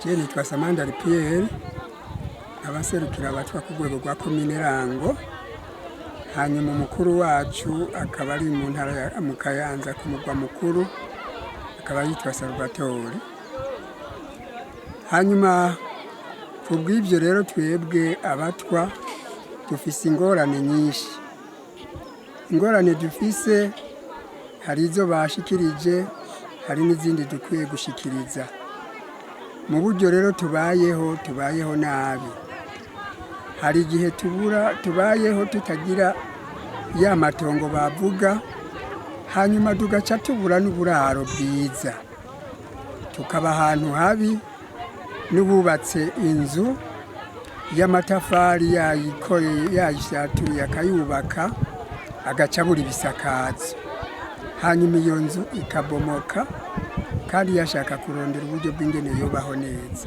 Je nitwa Samandari Pierre, abaserukira abatwa ku rwego rwa komine Rango. Hanyuma umukuru wacu akaba ari mu ntara ya mu Kayanza ku mugwa mukuru, akaba yitwa Salvatore. Hanyuma ku bw'ibyo rero, twebwe abatwa dufise ingorane nyinshi. Ingorane dufise, hari izo bashikirije, hari n'izindi dukwiye gushikiriza. Mu buryo rero tubayeho, tubayeho nabi. Hari igihe tubura, tubayeho tutagira ya matongo bavuga, hanyuma tugaca tubura n'uburaro bwiza, tukaba ahantu habi. N'ububatse inzu y'amatafari, yayikoreye, yayishaturiye, akayubaka, agaca abura ibisakazo, hanyuma iyo nzu ikabomoka kandi yashaka kurondera uburyo bw'ingene yubaho neza.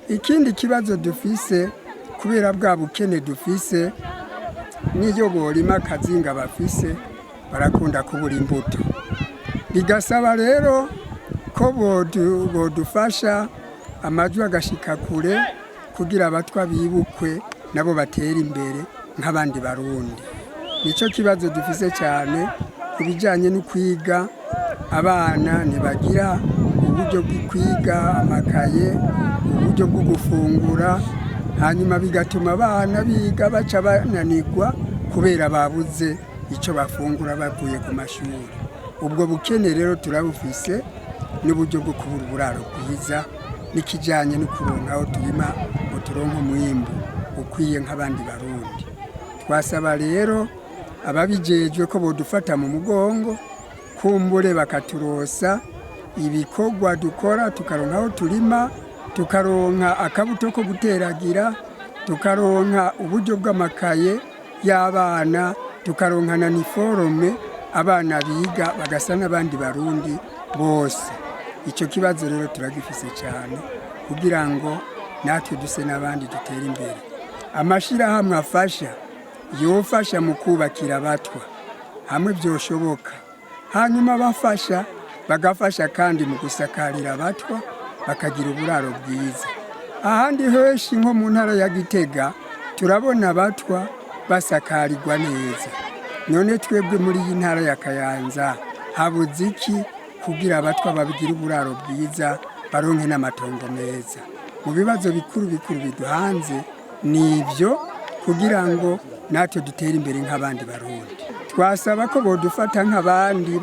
Ikindi kibazo dufise, kubera bwa bukene dufise, n'iyo borima akazinga bafise, barakunda kubura imbuto. Bigasaba rero ko bodufasha, amajwi agashika kure, kugira abatwa bibukwe, nabo batera imbere nk'abandi Barundi. Nicyo kibazo dufise cyane. Ku bijyanye no kwiga, abana ntibagira uburyo bwo kwiga, amakaye, uburyo bwo gufungura, hanyuma bigatuma abana biga baca bananirwa kubera babuze icyo bafungura bavuye ku mashuri. Ubwo bukene rero turabufise, n'uburyo bwo kubura uburaro bwiza, n'ikijyanye no kuronka aho turima ngo turonke umwimbu ukwiye nk'abandi Barundi. Twasaba rero ababijejwe ko bodufata mu mugongo, kumbure bakaturosa ibikorwa dukora, tukaronka aho turima, tukaronka akabuto ko guteragira, tukaronka uburyo bw'amakaye y'abana, tukaronka na uniforme, abana biga bagasa n'abandi Barundi bose. Icyo kibazo rero turagifise cyane, kugira ngo natwe duse n'abandi, dutere imbere. Amashyirahamwe afasha yofasha mu kubakira abatwa hamwe byoshoboka, hanyuma abafasha bagafasha kandi mu gusakarira abatwa, bakagira uburaro bwiza. Ahandi henshi nko mu ntara ya Gitega turabona abatwa basakarirwa neza. None twebwe muri iyi ntara ya Kayanza habuze iki kugira abatwa bagira uburaro bwiza, baronke n'amatongo meza? Mu bibazo bikuru bikuru biduhanze ni ibyo, kugira ngo natwe dutere imbere nk'abandi Barundi. Twasaba ko bodufata nk'abandi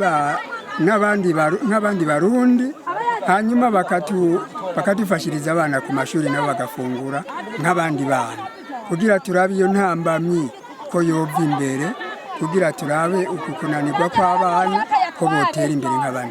Barundi, hanyuma bakadufashiriza abana ku mashuri, nabo bagafungura nk'abandi bana, kugira turabe iyo ntambamyi ko yova imbere, kugira turabe uku kunanirwa kw'abana, ko botera imbere nk'abandi.